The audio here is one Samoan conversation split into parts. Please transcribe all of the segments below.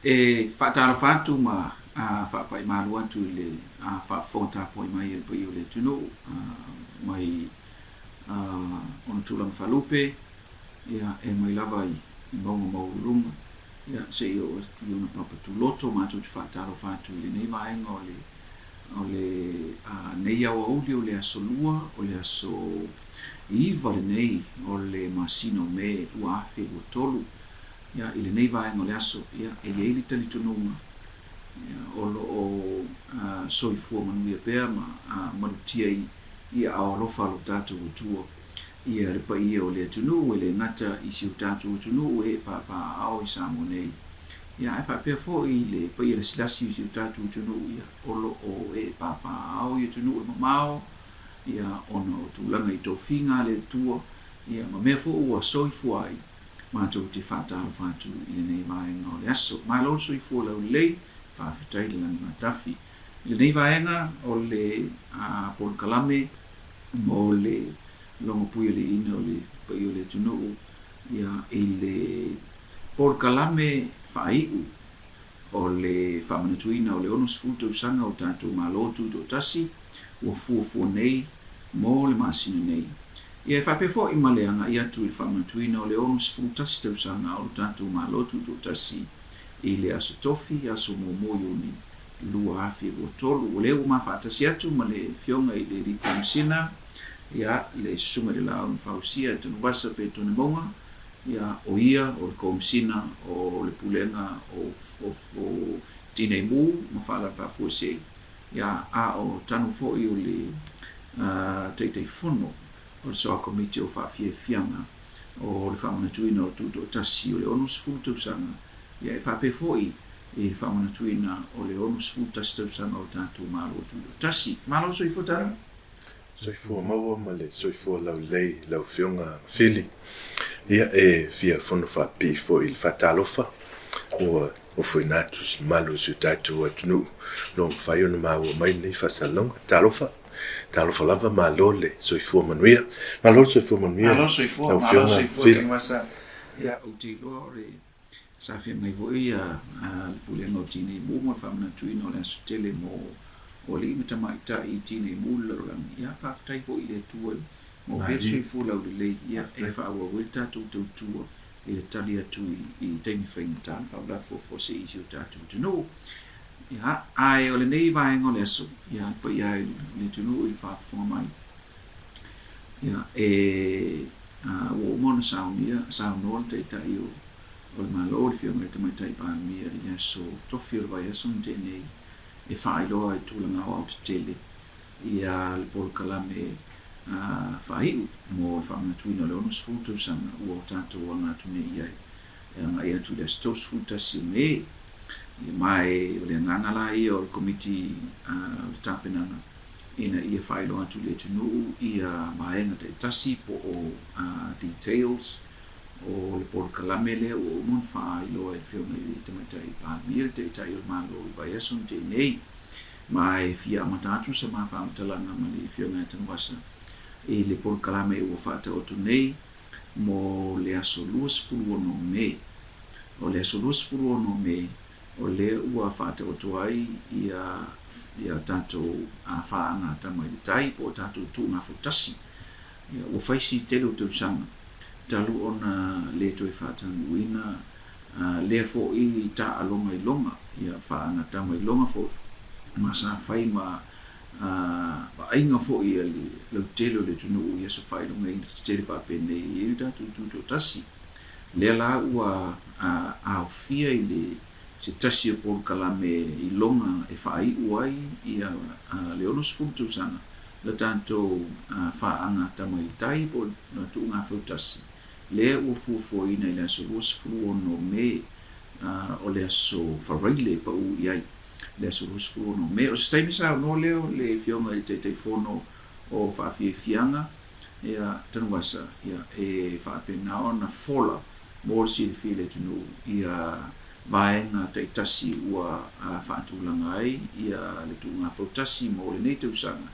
E faatalofa atu ma faapai malu atu i le faafofoga tapuai mai a le paia o le atunuu mai ona tulaga faalupe, ia, e mai lava i mauga maualuluga, ia, seia oo atu i ona papa tuloto. Matou te faatalofa atu i lenei vaega o le o le nei aoauli o le aso Lua, o le aso 9 lenei o le masina o Me 2023. Ia, i lenei vaega o le aso, ia, e i ai le talitonuga, ia, o lo o soifua manuia pea ma malutia i aao alofa a lo tatou Atua, ia le paia o le atunuu, e le gata i si o tatou atunuu e papaaao i Samoa nei, ia, ae faapea foi le paia lasilasi o si o tatou atunuu, ia, o lo o ee papaaao i atunuu e mamao, ia, ona o tulaga i tofiga a le Atua, ia, ma mea foi ua soifua ai. Matou te faatalofa atu i lenei vaega o le aso. Malo le soifua laulelei, faafetai le lagi matafi. I lenei vaega o le polokalame mo le logopuialiiina o le paia o le atunuu, ia, i le polokalame faaiu o le faamanatuina o le 60 tausaga o tatou Malo Tutoatasi ua fuafua nei mo le masina nei. Ia e faapea foi ma le agai atu i le faamanatuina o le 61 tausaga o lo tatou Malo Tutoatasi i le Aso Tofi, aso muamua o Iuni 2023. O lea ua ma faatasi atu ma le Afioga i le Alii Komesina, ia, le Susuga i le Laau na Fausia Tanuvasa Petone Mauga, ia, o ia o le Komesina o le Pulega o, o, o Tinei Mu ma Faalavelave Faafuasei, ia, a o Tanu foi o le Taitaifono o le Soa Komiti o Faafiafiaga o le Faamanatuina o le Tutoatasi o le 60 tausaga, ia, e faapea foi i le faamanatuina o le 61 tausaga o le tatou Malo Tutoatasi. Malo soifua Tanu! Soifua maua ma le soifua laulelei lau Afioga Fili. Ia e fia fono faapipii foi i le faatalofa ua ofoina atu i se mamalu o si o tatou atunuu o lo o mafai ona maua mai lenei faasalalauga. Talofa, talofa lava, malo le soifua manuia. Malo le soifua manuia Malo soifua, lau malo Afioga soifua Fili. Tanuvasa. Ia, ou te iloa o le Sa feagai foi le Pulega o Tinei Mu mo le faamanatuina o le aso tele mo alii ma tamaitai i Tinei Mu i le lalolagi. Ia, faafetai foi i le Atua i maua pea le soifua laulelei, ia, e faaauau ai le tatou tautua i le tali atu i taimi faigata na faalavelave fuafuasei i si o tatou atunuu. Ia, ae o lenei vaega o le aso, ia, le paia e o le atunuu i le faafofoga mai, ia, e, ua uma ona saunia, saunoa le Taitai o o le Malo, le Afioga i le Tamaitai Palemia i le aso Tofi o le vaiaso na tea nei e faailoa i tulaga aoaotetele ia le polokalame faaiu mo le faamanatuina o le 60 tausaga ua o tatou aga atu nei i ai e agai atu i le aso 31 o Me. Ma e o le agaga la ia o le Komiti o le Tapenaga ina ia faailoa atu i le atunuu ia vaega taitasi po o details O le polokalame lea ua uma ona faailoa e le Afioga i le Tamaitai Palemia, le Taitai o le Malo i vaiaso na tea nei. Ma e fia amata atu sa ma faamatalaga ma le Afioga ia Tanuvasa i le polokalame ua faataoto nei mo le aso 26 o Me. O le aso 26 o Me, o lea ua faataoto ai ia ia tatou faagatama i le tai po o tatou tuugafautasi. Ia, ua fai si tele o tausaga talu ona le toe faataunuuina lea foi taaloga i loga, ia, faagatama i loga foi, ma sa fai ma vaaiga foi a le lautele o le atunuu i aso faailogaina tetele faapenei e i ai le tatou tutoatasi. Lea la ua aofia i le se tasi o polokalame i loga e faaiu ai ia le 60 tausaga la tatou faagatama i le tai po o le tuugafautasi, lea ua fuafuaina i le aso 26 Me, o le aso Faraile e pau i ai, le aso 26 Me. O se taimi saunoa lea o le Afioga i le Taitaifono o Faafiafiaga ia Tanuvasa, ia, e faapena ona fola mo le silafia i le atunuu ia vaega taitasi ua faatulaga ai ia le tuugafautasi mo lenei tausaga,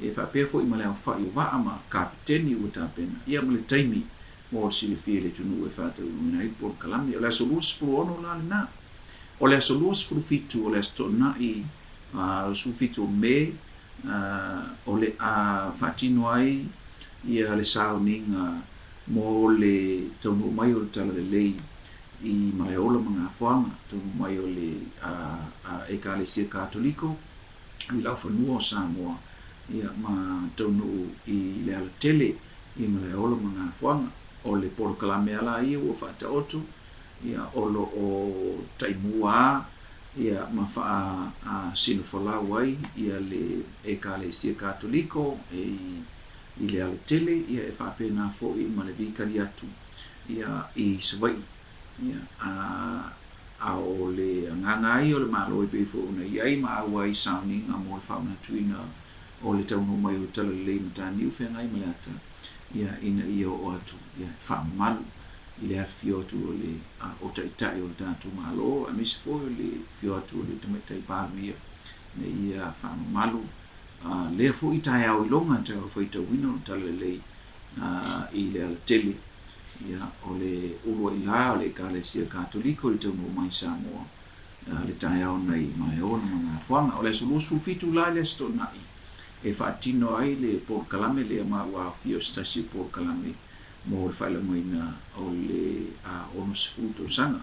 e faapea foi ma le aofai o vaa ma kapeteni ua tapena, ia ma le taimi mo le silafia i le atunuu e faataunuuina ai le polokalame. O le aso 26 la lena. O le aso 27 o le Aso Toonai, 27 o Me, o le a faatino ai ia le sauniga mo le taunuu mai o le Talalelei i Malaeola ma Gafoaga, taunuu mai o le Ekalesia Katoliko i laufanua o Samoa, ia, ma taunuu i le alatele i Malaeola ma Gafoaga. O le polokalame lava la ia ua faataoto, ia, o lo o taimua ia ma faasinofolau ai ia le Ekalesia Katoliko e i le alatele, ia e faapena foi ma le vikali atu ia i Savaii. Ia, a, a o le agaga lava ia o le Malo e pei foi ona i ai ma auai i sauniga mo le faamanatuina o le taunuu mai o le Talalelei Mataniu Feagai ma le Ata, ia, ina ia oo atu ia e faamamalu i le afifio atu o le o Taitai o le tatou Malo, aemaise foi o le afio atu o le Tamaitai Palemia, ina ia faamamalu lea foi taeao iloga, taeao faitauina o le Talalelei i le alatele, ia, o le uluai la o le Ekalesia Katoliko i le taunuu mai i Samoa le taeao nei Malaeola ma Gafoaga. O le aso 27 la i le Aso Toonai e faatino ai le polokalame lea ma ua aofia o se tasi o polokalame mo le faailogaina o le 60 tausaga.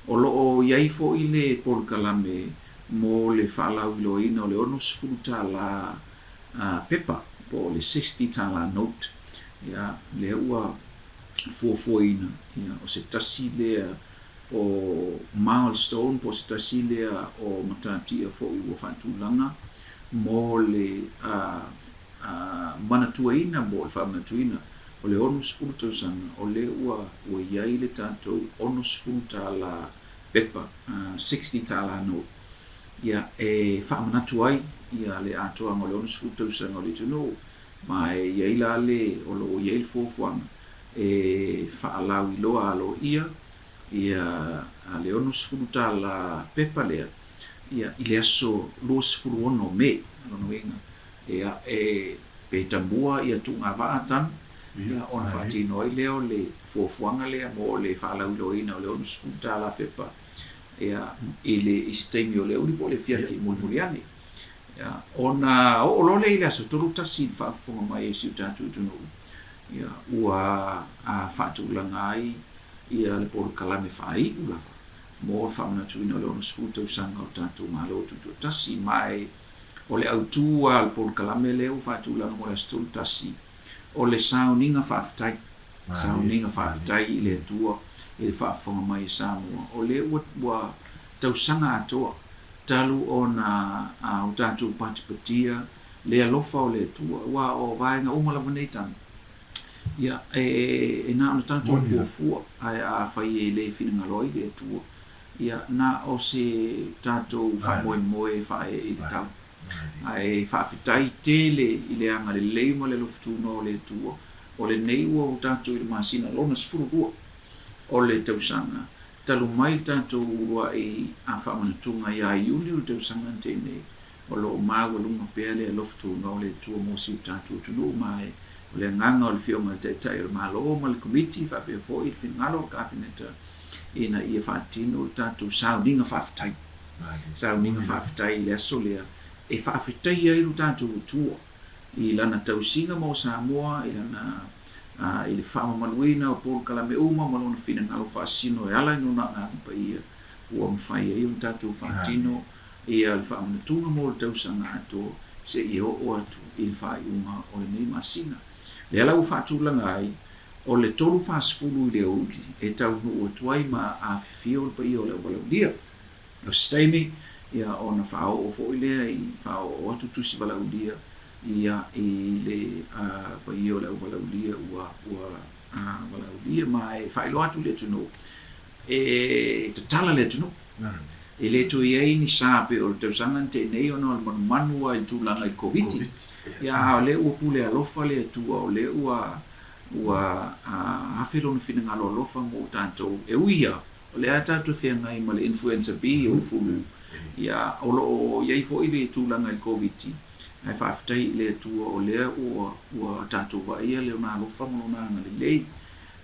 O lo o i ai foi le polokalame mo le faalauiloaina o le $60 pepa po o le $60 note, ia, lea ua fuafuaina, ia, o se tasi lea o milestone po o se tasi lea o matatia foi ua faatulaga mo le manatuaina mo le faamanatuina o le 60 tausaga o lea ua ua i ai le tatou $60 pepa, $60 note, ia, e faamanatu ai ia le atoaga o le 60 tausaga o le atunuu, ma e i ai la le, o lo o i ai le fuafuaga e faalauiloa aloaia ia le $60 pepa lea ia i le aso 26 o Me, o lona uiga, ia, e, pe tamua ia tuugavaa tanu, ia, ona faatino ai lea o le fuafuaga lea mo le faalauiloaina o le $60 pepa ia, i le, i se taimi o le aoauli po o le afiafi mulimuli ane. Ia, ona oo loa lea i le aso 31 i le faafofoga mai a si o tatou atunuu, ia, ua faatulaga ai ia le polokalame faaiu lava mo le faamanatuina o le 60 tausaga o le tatou Malo Tutoatasi. Ma e o le autu lava o le polokalame lea ua faatulaga mo le aso 31, o le sauniga faafetai, sauniga faafetai i le Atua i le faafofoga mai a Samoa, o lea ua, ua tausaga atoa talu ona o tatou patipatia le alofa o le Atua, aua o vaega uma lava nei tanu, ia, e na ona tatou fuafua, ae afai e le finagalo ai le Atua, ia, na o se tatou faamoemoe e faaee i le tau. Ae faafetai tele i le agalelei ma le alofa tunoa o le Atua, o lenei ua o tatou i le masina lona 12 o le tausaga, talu mai le tatou uluai faamanatuga ia Iuni o le tausaga na tea nei, o lo o maualuga pea le alofa tunoa o le Atua mo si o tatou atunuu, ma e o le agaga o le Afioga i le Taitai o le Malo ma le Komiti faapea foi le finagalo o le Kapeneta ina ia faatino le tatou sauniga faafetai. Sauniga faafetai i le aso lea e faafetaia ai lo tatou Atua i Lana tausiga mo Samoa, i Lana i le faamamaluina o polokalame uma ma Lona finagalo faasino e ala i Lona Agaga Paia ua mafai ai ona tatou faatino ia le faamanatuga mo le tausaga atoa seia oo atu i le faaiuga o lenei masina. Lea la ua faatulaga ai, o le 3:40 i le aoauli e taunuu atu ai ma afifio le paia o le auvalaulia. O se taimi, ia, ona faaoo foi lea i, faaoo atu tusi valaulia, ia, i le paia o le auvalaulia ua, ua valaulia ma e faailoa atu i le atunuu, e tatala le atunuu. E le toe i ai ni sa pei o le tausaga na tea nei ona o le manumanu lava i le tulaga i le Koviti. Ia, a o lea ua pule alofa le Atua, o lea ua ua afe Lona finagalo alofa mo tatou. E ui lava, o lea lava tatou te feagai ma le influenza B o le fulu, ia, o lo o i ai foi le tulaga i le Koviti, ae faafetai i le Atua o lea ua ua tatou vaaia Lona alofa ma Lona agalelei.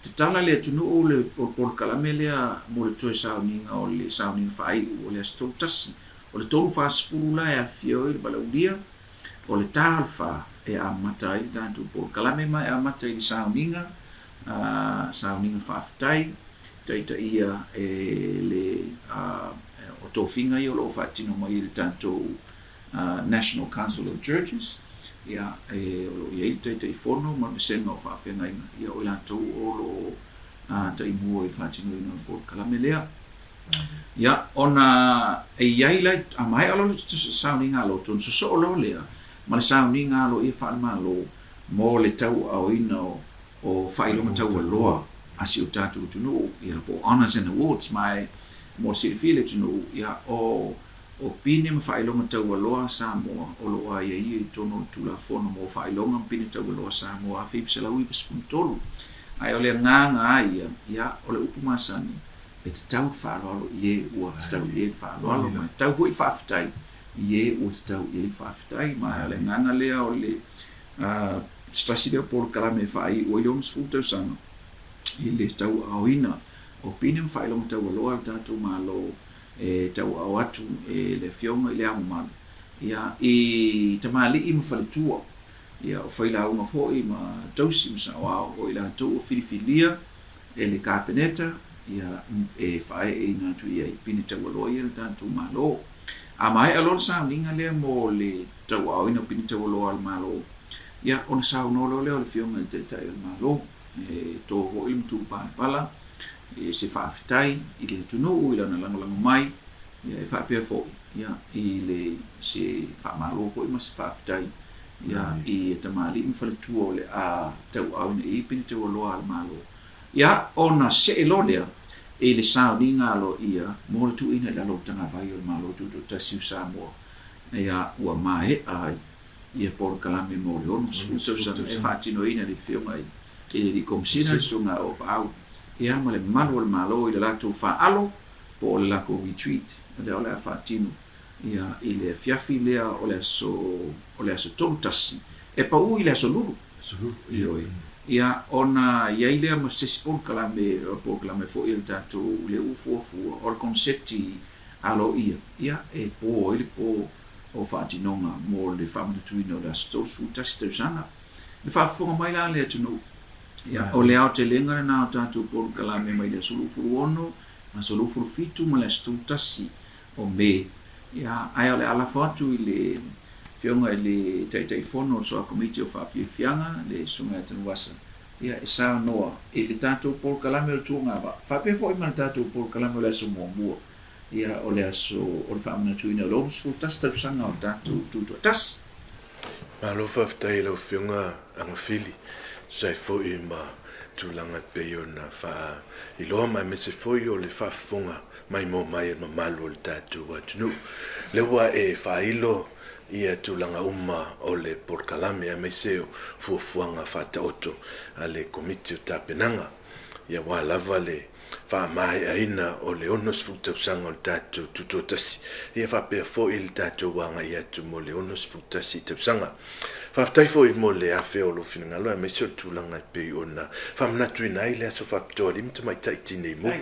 Tatala le atunuu le polokalame lea mo le toe sauniga o le sauniga faaiu o le aso 31. O le 3:40 la e afifio ai le valaaulia, o le ta o le fa e amata ai le tatou polokalame ma e amata i le sauniga, sauniga faafetai, taitaia e le o tofiga ia o lo o faatino mai e le tatou National Council of Churches, ia, e, o lo o i ai le Taitaifono ma le Vasega o Faafeagaiga, ia, o i latou o lo o taimua i le faatinoina o le polokalame lea. Ia, ona e i ai la, a maea loa le sauniga a loto, ona sosoo loa lea ma le sauniga aloaia faale-Malo mo le tauaaoina o faailoga taualoa a si o tatou atunuu, ia, po o Honours and Awards, ma e mo le silafia e le atunuu, ia, o O pine ma faailoga taualoa a Samoa o lo o aiaia i totonu o le Tulafono mo Faailoga ma Pine Taualoa a Samoa 1993. Ae o le agaga lava ia, ia, o le upu masani, e tatau le faaaloalo i e ua tatau i ai le faaaloalo, ma e tatau foi le faafetai i e ua tatau i ai le faafetai. Ma o le agaga lea o le se tasi lea o polokalame e faaiu ai le 60 tausaga i le tauaaoina o pine ma faailoga taualoa a le tatou Malo e tauaao atu e le Afioga i Le Ao Mamalu, ia, i tamalii ma faletua, ia, o failauga foi ma tausi ma saoao, o i latou ua filifilia e le Kapeneta, ia, e faaeeina atu i ai pine taualoa ia a le tatou Malo. A maea loa le sauniga lea mo le tauaaoina o pine taualoa a le Malo, ia, ona saunoa loa lea o le Afioga i le Taitai o le Malo, e to foi le matupalapala, e se faafetai i le atunuu i lana lagolago mai, ia, e faapea foi, ia, i le se faamalo foi ma se faafetai, ia, i tamalii ma faletua o le a tauaaoina i ai pine taualoa a le Malo. Ia, ona see loa lea i le sauniga aloaia mo le tuuina i lalo o le Tagavai o le Malo Tutoatasi o Samoa, ia, ua maea ai ia polokalame mo le 60 tausaga e faatinoina e le Afioga i le Alii Komesina, le Susuga a Oopaau, ia ma le mamalu o le Malo i le latou faaalo po o le lakou retreat lea o le a faatino ia i le afiafi lea o le aso o le aso 31 e pau i le aso Lulu. Ioe. Ia ona i ai lea ma se isi polokalame, polokalame foi a le tatou lea ua fuafua o le koneseti aloaia, ia e po ai le po o faatinoga mo le faamanatuina o le aso 31 tausaga. Le faafofoga mai la a le atunuu, ia, o le aotelega lena o tatou polokalame mai le aso 26, aso 27 ma le aso 31 o Me. Ia, ae o le a lafo atu i le Afioga i le Taitaifono o le Soa Komiti o Faafiafiaga, le Susuga ia Tanuvasa, ia, e saunoa i le tatou polokalame o le Tuagavaa, faapea foi ma le tatou polokalame o le aso muamua. Ia, o le aso o le faamanatuina o le 61 tausaga o le tatou Tutoatasi. Malo faafetai i lau Afioga Agafili, tusa ai foi ma tulaga e pei ona faailoa ma aemaise foi o le faafofoga maimoa mai a le mamalu o le tatou atunuu. Lea ua e faailo ia tulaga uma o le polokalame aemaise o fuafuaga faataoto a le Komiti o Tapenaga, ia aua lava le faamaeaina o le 60 tausaga o le tatou Tutoatasi, ia faapea foi le tatou agai atu mo le 61 tausaga. Faafetai foi mo le afea o lou finagalo aemaise o le tulaga e pei ona faamanatuina ai le aso faapitoa alii ma tamaitai tinei mu.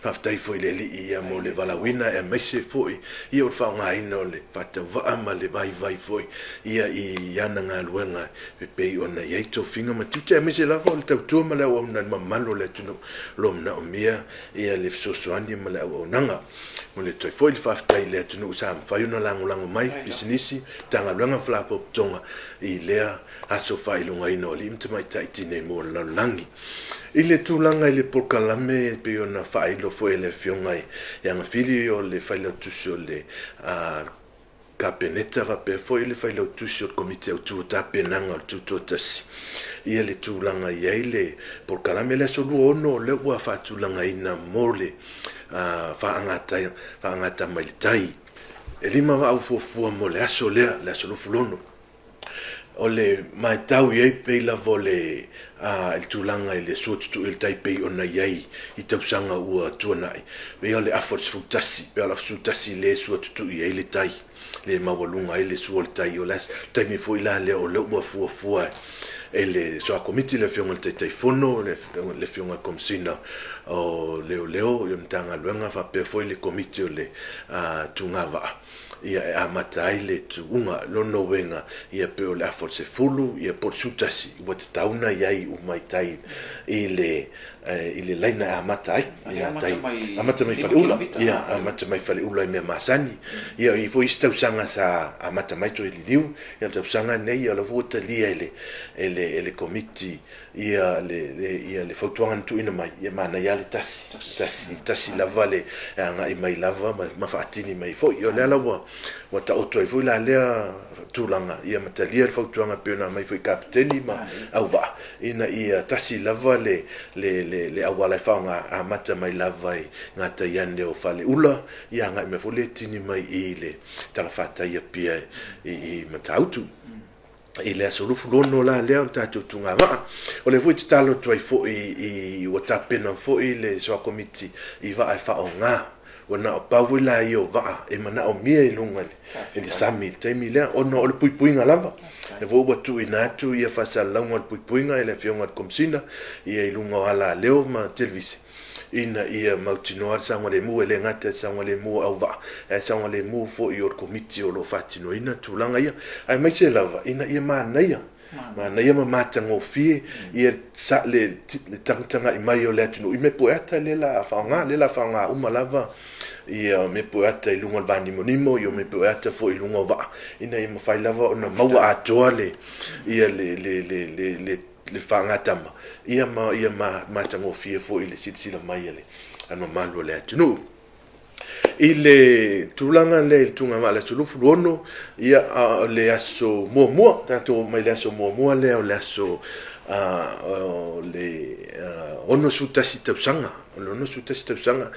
Faafetai foi i le Alii ia mo le valaauina aemaise foi ia o le faaaogaina o le faatauvaa ma le vaivai foi ia i ana galuega e pei ona i ai tofiga ma tiute aemaise lava o le tautua ma le auauna i le mamalu o le atunuu. O lo o manaomia ia le fesoasoani ma le auaunaga. Momoli atu ai foi le faafetai i le atunuu sa mafai ona lagolago mai, pisinisi, Matagaluega ma Faalapotopotoga i lea aso faailogaina o alii ma tamaitai tinei mu o le lalolagi. I le tulaga i le polokalame e pei ona faailo foi e le Afioga i Agafili o le Failautusi o le Kapeneta faapea foi le Failautusi o le Komiti Autu o Tapenaga o le Tutoatasi ia le tulaga i ai le polokalame. Le aso 26 o lea ua faatulagaina mo le faagata mai le tai. E lima vaa ua fuafua mo le aso lea, le aso 26. O le matau i ai pei lava o le i le tulaga i le sua tutui o le tai pei ona i ai i tausaga ua tuanai, pei o le afa o le 11, pei o le afa 11 lea e sua tutui ai le tai, lea e maualuga ai le sua o le tai. O le taimi foi la lea o lea ua fuafua e le Soa Komiti, le Afioga i le Taitaifono, le Afioga i le Komesina o Leoleo, le Matagaluega faapea foi le Komiti o le Tugavaa, ia e amata ai le tuuga. Lona uiga, ia pei o le afa o le 10, ia po o le 11, ua tatau ona i ai uma i tai i le i le laina e amata ai. Amata mai Faleula, ia amata mai Faleula i mea masani. Ia e i ai foi isi tausaga sa amata mai toe liliu, ia o le tausaga lenei ia o lea foi ua talia e le e le Komiti ia le fautuaga na tuuina mai, ia manaia lava le tasi, tasi, tasi lava le agai mai lava ma faatini mai foi. Ia o lea la ua taoto ai foi la lea tulaga ia ma talia le fautuaga e pei ona aumai foi i Kapeteni ma auvaa, ina ia tasi lava le le auala e faaaoga, amata mai lava i gatai ane o Faleula, ia agai mai foi lea tini mai i le talafatai Apia i Matautu. I le aso 26 la lea o le tatou tugavaa. O lea foi e tatalo atu ai foi i ua tapena foi le Soa Komiti i vaa e faaaoga. Ua na o pau foi la ia o vaa e manaomia i luga i le sami i le taimi lea ona o le puipuiga lava. O lea foi ua tuuina atu ia faasalalauga o le puipuiga e le Afioga i le Komesina ia i luga o alaleo ma televise ina ia mautinoa le saogalemu, e le gata i le saogalemu o auvaa, ae saogalemu foi o le Komiti o lo o faatinoina tulaga ia, aemaise lava ina ia manaia, manaia ma matagofie ia le tagatagai mai o le atunuu i mea pueata lea la faaaoga, lea la faaaoga uma lava ia mea pueata i luga o le vanimonimo, ia mea pueata foi i luga o vaa, ina ia mafai lava ona maua atoa le ia le le le le le faagatama ia ma ia matagofie foi i le silasila mai a le mamalu o le atunuu. I le tulaga lea i le tugavaa i le aso 26, ia o le aso muamua, tatou oo mai i le aso muamua lea o le aso o le 61 tausaga, o le 61 tausaga.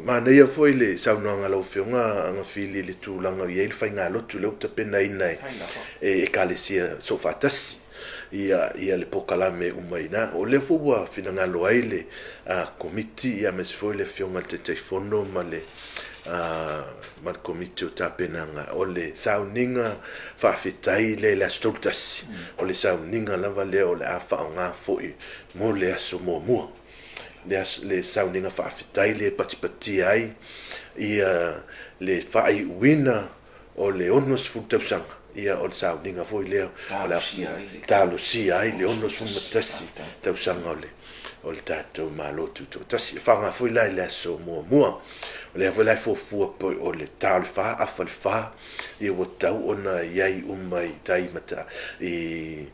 Manaia foi le saunoaga a lau Afioga Agafili i le tulaga o i ai le faigalotu lea ua tapenaina e Ekalesia Soofaatasi. Ia, ia le polokalame uma i ina. O lea foi ua finagalo ai le Komiti aemaise foi le Afioga i le Taitaifono ma le ma le Komiti o Tapenaga, o le sauniga faafetai lea i le aso 31, o le sauniga lava lea o le a faaaoga foi mo le aso muamua. Le aso, le sauniga faafetai lea e patipatia ai ia le faaiuina o le 60 tausaga, ia o le sauniga foi lea o le a talosia ai le 61 tausaga o le o le tatou Malo Tutoatasi. E faaaoga foi la i le aso muamua. O lea foi la e fuafua pei o le ta o le fa, afa le fa, ia ua tatau ona i ai uma i tai i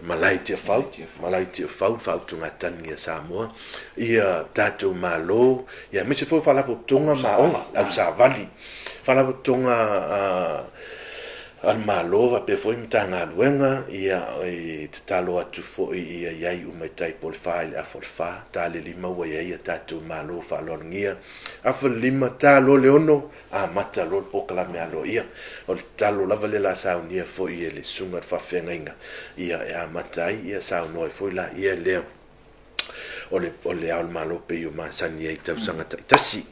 Malae Tiafau, Malae Tiafau, le faautugatagi a Samoa, ia tatou Malo, ia aemaise foi o Faalapotopotoga ma aoga, le au savali, Faalapotopotoga a le Malo faapea foi Matagaluega, ia e tatalo atu foi ia i ai uma i tai po o le fa i le afa o le fa, ta le lima ua i ai a tatou Malo faaaloalogia, afa le lima, ta loa le ono, amata loa le polokalame aloaia. O le tatalo lava lea o le a saunia foi e le Susuga i le Faafeagaiga, ia e amata ai, ia saunoa ai foi laia lea o le o le Ao o le Malo pei o masani ai i tausaga taitasi.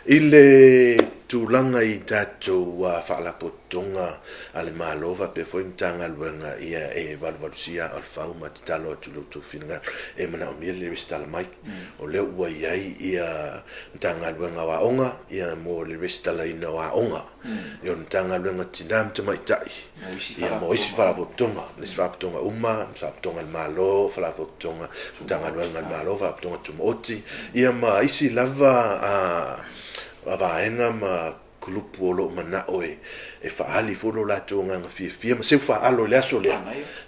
I le tulaga i tatou faalapotopotoga a le Malo faapea foi Matagaluega, ia e valuvalusia aa o le fau ma tatalo atu i lo outou finagalo e manaomia le resitala mai. O lea ua i ai ia Matagaluega o Aoga ia mo le resitalaina o aoga, ia o le Matagaluega o Tina ma Tamaitai ia mo isi Faalapotopotoga, isi Faalapotopotoga uma, Faalapotopotoga a le Malo, Faalapotopotoga Matagaluega a le Malo, Faalapotopotoga Tumaoti, ia ma isi lava vaega ma kulupu o lo o manao e faaali foi lo latou agaga fiafia ma seu faaalo i le aso lea.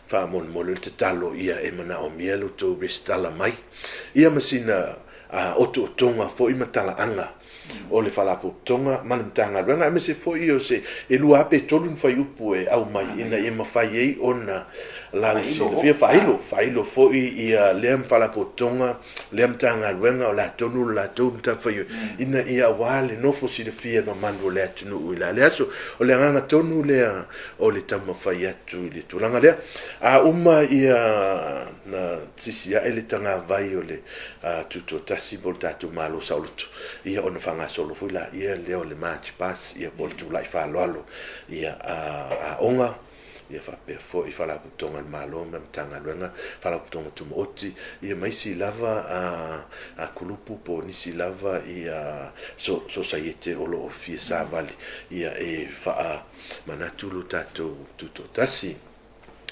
Faamolemole le tatalo ia e manaomia lo outou resitala mai ia ma sina otootoga foi ma talaaga o le Faalapotopotoga ma le Matagaluega, aemaise foi o se e lua lava pe tolu ni fuaiupu e aumai ina ia mafai ai ona lausilafia, faailo, faailo foi ia lea Faalapotopotoga, lea Matagaluega, o le a tonu le latou matafaioi ina ia aua le nofo silafia e mamalu o le atunuu i la lea aso. O le agaga tonu lea o le taumafai atu i le tulaga lea. A uma ia na sisi ae le tagavai o le Tutoatasi po o le tatou Malo saoloto, ia ona faagasolo foi laia lea o le March Past, ia po o le tulai faaaloalo ia a aoga. Ia faapea foi Faalapotopotoga a le Malo ma Matagaluega, Faalapotopotoga Tumaoti, ia ma isi lava a kulupu po o nisi lava ia sosaiete o lo o fia savali ia e faamanatu lo tatou tutoatasi.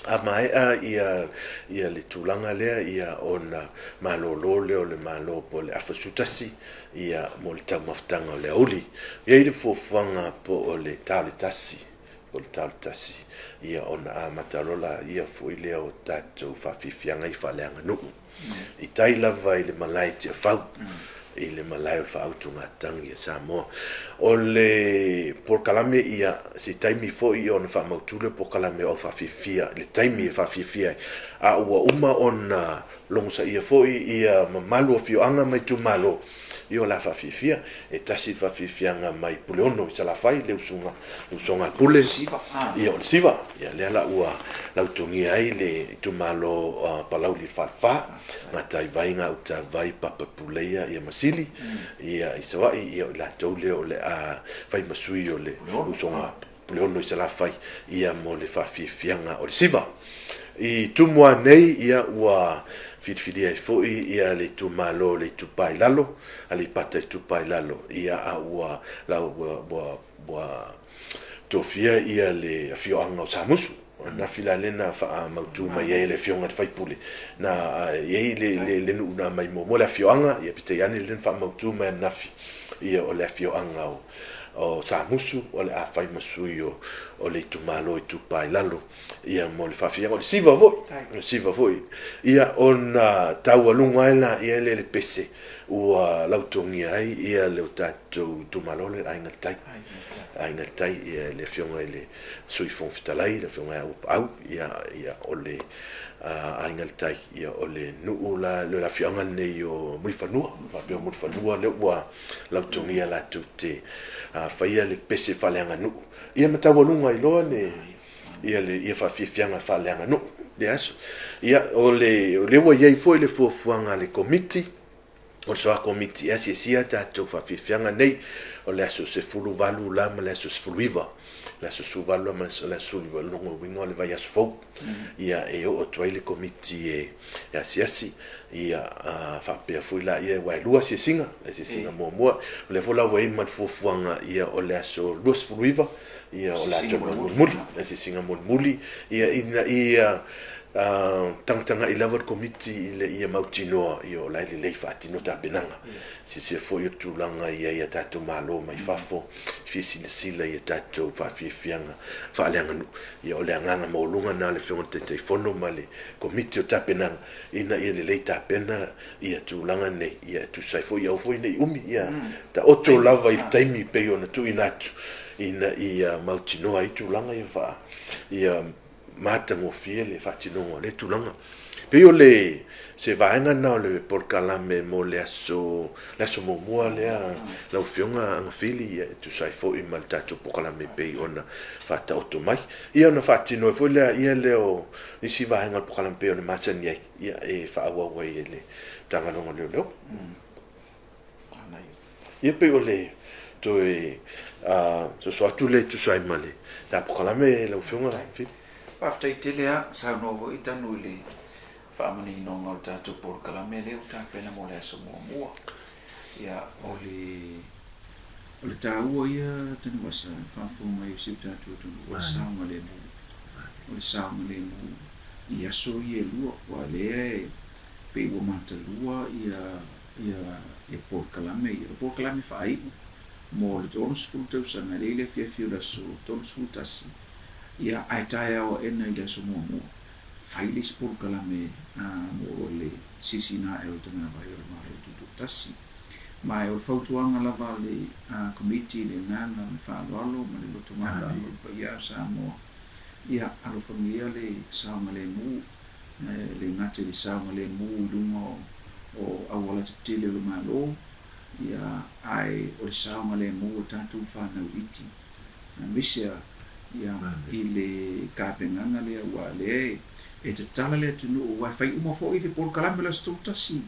A maea ia ia le tulaga lea ia ona malolo lea o le Malo po o le afa 11 ia mo le taumafataga o le aoauli. E i ai le fuafuaga po o le ta o le 1 po o le ta o le 1 ia ona amata loa laia foi lea o tatou faafiafiaga ia faaleaganuu. I tai lava i le malae i Tiafau, i le malae o le faautugatagi a Samoa. O le polokalame ia, se taimi foi ona faamautu lea o polokalame o au faafiafia, i le taimi e faafiafia ai, a ua uma ona logosaia foi ia mamalu o afioaga ma itumalo, Ia o le a faafiafia, e tasi le faafiafiaga mai Puleono i Salafai, le usuga, le usoga a Pule. Ia o le Siva. Ia lea la ua lautogia ai le itumalo o Palauli le Falefa, Gataivai, Gautavai, Papa Puleia ia ma Sili, ia i Savaii, ia o i latou lea o le a fai ma sui o le usoga a Puleono i Salafai, ia mo le faafiafiaga o le Siva. I Tumua nei, ia ua filifilia ai foi ia le itumalo o le Itupa i Lalo, Aleipata Itupa i Lalo, ia a ua la ua ua ua tofia ia le afioaga o Samusu. Ananafi la lea na faamautu mai ai e le afioga i le sui usufono na i ai le le le nuu na aumai muamua le afioaga, ia peitai ane lea na faamautu mai ananafi ia o le afioaga o o Samusu o le a fai ma sui o o le itumalo Itupa i Lalo ia mo le faafiafiaga o le siva foi, o le siva foi. Ia ona taualuga ai laia lea i le pese ua lautogia ai ia le o tatou itumalo lea le Aiga i le Tai. Aiga i le Tai, ia le afioga i le Sui Fofoga Fetalai, le afioga ia Uapaau, ia, ia o le Aiga i le Tai, ia o le nuu la, le afioaga lenei o Mulifanua, faapea o Mulifanua lea ua lautogia latou te faia le pese faaleaganuu, ia ma taualuga ai loa le ia le ia faafiafiaga faaleaganuu lea aso. Ia, o le, o lea ua i ai foi le fuafuaga a le Komiti, o le Soa Komiti e asiasia tatou faafiafiaga nei, o le aso 18 la ma le aso 19. Le aso 18 la ma le aso 19, o lona uiga o le vaiaso fou. Ia, e oo atu ai le Komiti e asiasi, ia, faapea foi la, ia, aua e lua asiasiga, le asiasiga muamua, o lea foi la ua i ai ma le fuafuaga, ia, o le aso 29, ia, o le aso mulimuli, le asiasiga mulimuli, ia, ina ia tagatagai lava le Komiti ina ia mautinoa, ia, o la e lelei faatino tapenaga. Silasila foi o le tulaga i ai a tatou malo mai fafo, fia silasila i a tatou faafiafiaga faaleaganuu. Ia, o le agaga maualuga lena o le Afioga i le Taitaifono ma le Komiti o Tapenaga, ina ia lelei tapena ia tulaga nei, ia e tusa ai foi, ia aua foi ne i umi, ia taoto lava i le taimi e pei ona tuuina atu, ina ia mautinoa ai tulaga ia faa, ia matagofie le faatinoga o lea tulaga. E pei o le, se vaega lena o le polokalame mo le aso, le aso muamua lea lau Afioga Agafili, ia e tusa ai foi ma le tatou polokalame e pei ona faataoto mai. Ia ona faatino ai foi lea, ia lea o nisi vaega o le polokalame e pei ona masani ai, ia e faaauau ai e le Matagaluega o Leoleo. Ia pei o le toe soso atu lea e tusa ai ma le ta polokalame lau Afioga Fili. Faafetai tele lava, saunoa foi Tanu i le faamaninoga o le tatou polokalame lea ua tapena mo le aso muamua. Ia, o le o le taua ia Tanuvasa i le faafofoga mai o si o tatou atunuu, o le saogalemu. O le saogalemu i aso ia e lua, aua o lea e pei ua matalua ia ia polokalame ia. O polokalame faaiu mo le 60 tausaga, e lelei le afiafi o le aso 31, ia ae taeao aena i le aso muamua, fai le isi polokalame mo le silasila ae o le tagavai o le Malo Tutoatasi. Ma o le fautuaga lava a le Komiti i le agaga o le faaaloalo ma le loto maualalo i le paia o Samoa, ia alofagia le saogalemu, e le gata i le saogalemu i luga o auala tetele o le Malo, ia, ae o le saogalemu o tatou fanau iti, aemaise a, ia, i le tapenaga lea, aua o lea e tatala le atunuu, aua e fai uma foi le polokalame o le Aso Toatasi.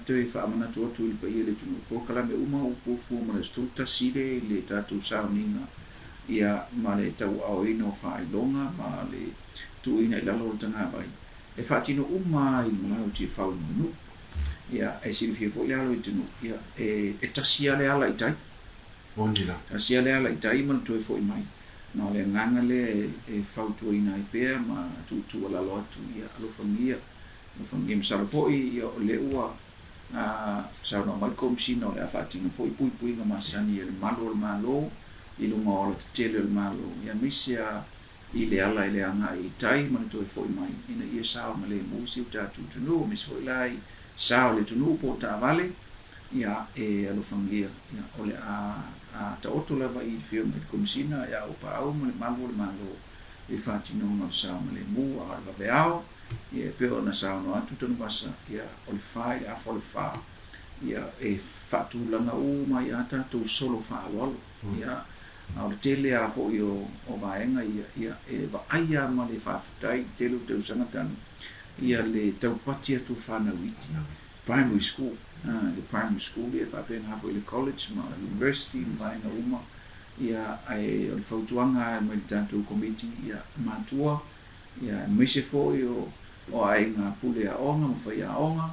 Toe faamanatu atu i le paia o le atunuu, polokalame uma ua fuafua mo le Aso 31 lea i le tatou sauniga ia, ma le tauaaoina o faailoga ma le tuuina i lalo o le tagavai, e faatino uma lava i le malae o Tiafau i Mulinuu. Ia, e silafia foi le alo i atunuu, ia, e, e tasi lava le ala i tai. Moni la. Tasi lava le ala i tai ma le toe foi mai. Ma o le agaga lea e, e fautuaina ai pea ma tuutuualalo atu, ia, alofagia, alofagia. Masalo foi, ia, o lea ua a saunoa mai le Komesina o le a faatino foi puipuiga masani a le malu o le Malo i luga o alatetele o le Malo, ia aemaise a i le ala i le agai i tai ma le toe foi mai ina ia saogalemu si o tatou atunuu, aemaise foi la i sa o le atunuu po o taavale, ia e alofagia, ia o le a a taoto lava i le Afioga i le Komesina ia Auapaau ma le malu o le Malo i le faatinoga o le saogalemu, a o le vaveao. Ia, e pei ona saunoa atu Tanuvasa, ia, o le fa i le afa o le fa, ia, e faatulaga uma ai a tatou solo faaaloalo. Ia, a o le tele lava foi o, o vaega ia, ia, e vaai lava ma le faafetai i le tele o tausaga talu, ia le taupati atu o fanau iti, primary school, a, le primary school, ia, e faapena foi i le college ma le university ma vaega uma. Ia, ae o le fautuaga lava mai le tatou Komiti, ia, matua, ia aemaise foi o o aiga pule aoga ma faiaoga,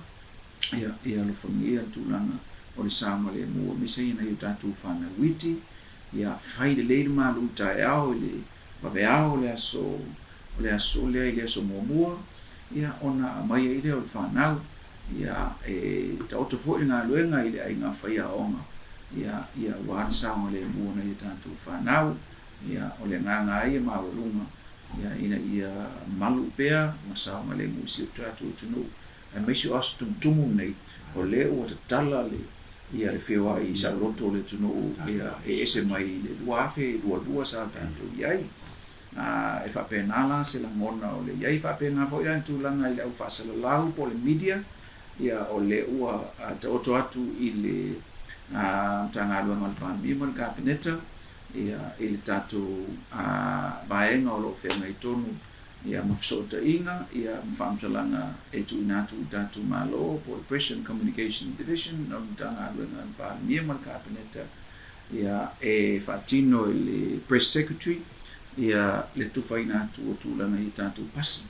ia ia alofagia le tulaga o le saogalemu aemaise ai nai o tatou fanau iti, ia fai lelei le malu taeao i le vaveao o le aso o le aso lea i le aso muamua, ia ona aumai ai lea o le fanau, ia e taoto foi le galuega i le aiga faiaoga, ia ia aua le saogalemu o nai o tatou fanau, ia o le agaga lava ia maualuga ia, ina ia malu pea ma saogalemu i si o tatou atunuu, aemaise o aso tumutumu nei, o lea ua tatala le, ia, le feoai i saoloto o le atunuu, ia, e ese mai i le 2022 sa tatou i ai. A, e faapena la se lagona o le i ai. Faapena foi la le tulaga i le au faasalalau po o le media, ia, o lea ua taoto atu i le Matagaluega a le Palemia ma le Kapeneta, ia, i le tatou vaega o lo o feagai tonu ia, ma fesootaiga ia, ma faamatalaga e tuuina atu i le tatou Malo po o le Press and Communication Division o le Matagaluega a le Palemia ma le Kapeneta ia, e faatino e le Press Secretary ia, le tufaina atu o tulaga i tatou pasi,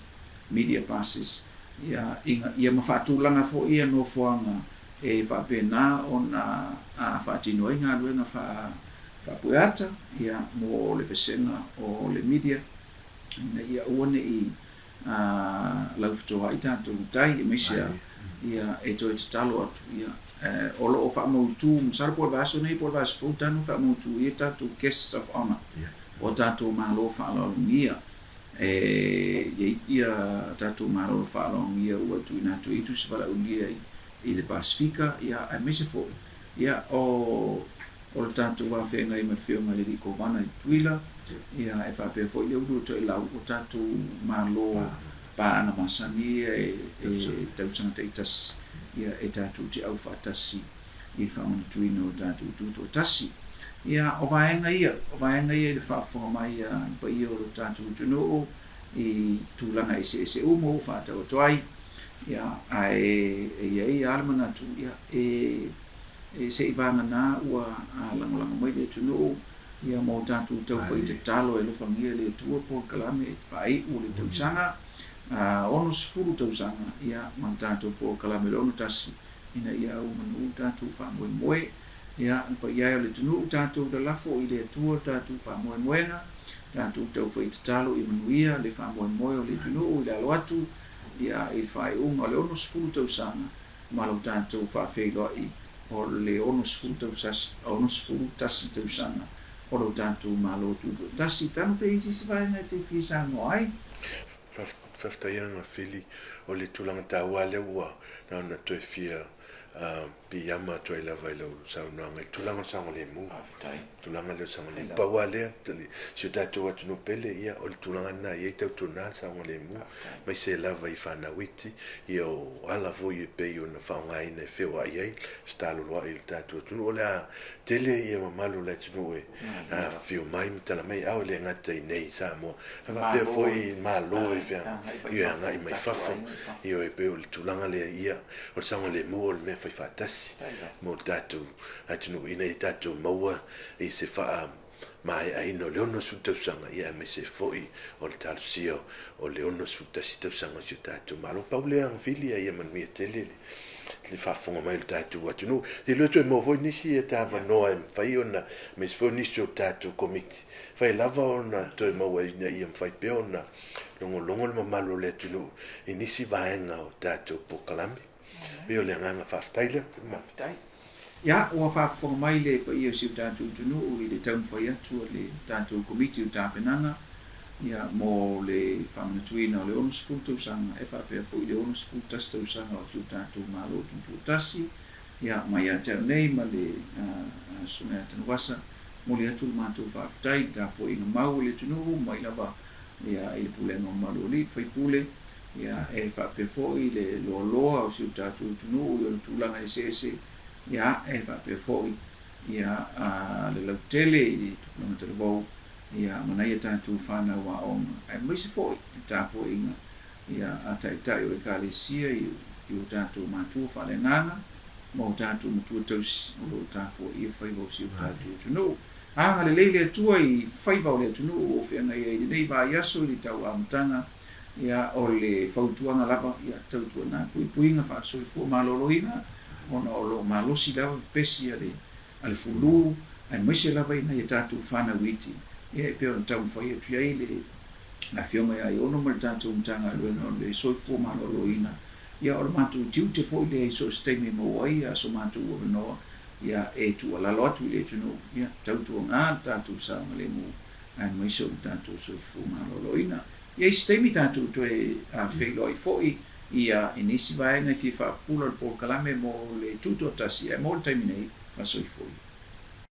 media passes, ia, ina ia ma faatulaga foi ia nofoaga e faapena ona faatino ai galuega faa faapueata ia mo le vasega o le media ina ia aua ne i laufetoai tatou i tai aemaise a ia e toe tatalo atu ia o lo o faamautu masalo po o le vaiaso nei po o le vaiaso fou tanu faamautu ia tatou guests of honour o tatou malo faaaloalogia e i ai ia tatou malo faaaloalogia ua tuuina atu ai tusi valaaulia i le Pasefika ia aemaise foi ia o o le tatou va feagai ma le Afioga i le Alii Kovana i Tutuila, ia, e faapea foi le ulu o Toelau, o tatou Malo paaga masani ia e tausaga taitasi, ia, e tatou te aufaatasi i le faamanatuina o tatou tutoatasi. Ia, o vaega ia, o vaega ia i le faafofoga mai a le paia o lo tatou atunuu i tulaga eseese uma ua faataoto ai, ia, ae e i ai lava le manatu, ia, e E se i vagana ua lagolago mai le atunuu ia mo tatou taufai tatalo e alofagia e le Atua polokalame e faaiu o le tausaga 60 tausaga ia ma le tatou polokalame le 61 ina ia auomanu tatou faamoemoe ia le paia e o le atunuu tatou lalafo i le Atua le tatou faamoemoega tatou taufai tatalo ia manuia le faamoemoe o le atunuu i le alo atu ia i le faaiuga o le 60 tausaga ma lo tatou faafeiloai o le 61 tausaga o lo tatou Malo Tutoatasi. Tanu pe i se isi vaega e te fia saunoa ai? Faafetai lava Fili, o le tulaga taua lea ua na ona toe fia piiama atu ai lava i lau saunoaga i le tulaga o le saogalemu. Faafetai. Tulaga lea o le saogalemu. Pau lava lea, si o tatou atunuu pele, ia o le tulaga lena e i ai tautuana le saogalemu. Aemaise lava i fanau iti, ia o ala foi e pei ona faaaogaina e feoai ai se taloloai i le tatou atunuu. O le a tele ia mamalu o le atunuu e afifio mai ma tala mai, a o le gata i nei i Samoa, ae faapea foi i Malo e agai mai fafo. Ioe, e pei o le tulaga lea, ia, o le saogalemu o le mea fai faatasi mo le tatou atunuu ina ia tatou maua i se faa. Faamaeaina o le 60 tausaga, ia aemaise foi o le talosia o le 61 tausaga o si o tatou Malo. Pau lea Agafili, ia manuia tele le faafofoga mai o le tatou atunuu. E le toe maua foi nisi e avanoa e mafai ona, aemaise foi nisi o tatou Komiti, fai lava ona toe maua ina ia mafai pea ona logologo le mamalu o le atunuu i nisi vaega o tatou polokalame. Pei o le agaga faafetai lea. Faafetai. Ia, ua faafofoga mai le paia o si o tatou atunuu i le taumafai atu a le tatou Komiti o Tapenaga ia, mo le faamanatuina o le 60 tausaga e faapea foi le 61 tausaga o si o tatou Malo Tutoatasi. Ia, mai ia te au nei ma le Susuga ia Tanuvasa, momoli atu le matou faafetai i le tapuaiga mau a le atunuu mai lava ia, i le pulega mamalu o alii faipule, ia, e faapea foi le loaloa o si o tatou atunuu i ona tulaga eseese, ia, e faapea foi ia, le lautele i le tupulaga talavou, ia, ma nai a tatou fanau aoga, aemaise foi le tapuaiga ia, a taitai o Ekalesia i o tatou matua faaleagaga ma o tatou matua tausi o lo o tapuaia faiva o si o tatou atunuu. Agalelei le Atua i faiva o le atunuu o feagai ai i lenei vaiaso i le tau amataga, ia, o le fautuaga lava, ia, tautuana puipuiga faale-soifua maloloina, ona o lo o malosi lava pepesi a le, a le fulu, aemaise lava i nai a tatou fanau iti, ia, e pei ona taumafai atu i ai le Afioga ia Aiono ma le tatou Matagaluega o le Soifua Maloloina, ia, o le matou tiute foi lea i so o se taimi e maua ai so matou avanoa, ia, e tuualalo atu i le atunuu, ia, tautuana le tatou saogalemu, aemaise o le tatou soifua maloloina. Ia, i se taimi tatou toe feiloai foi, ia, i nisi vaega e fia faapupula o le polokalame mo le tutoatasi, ae mo le taimi nei, faasoifua ia.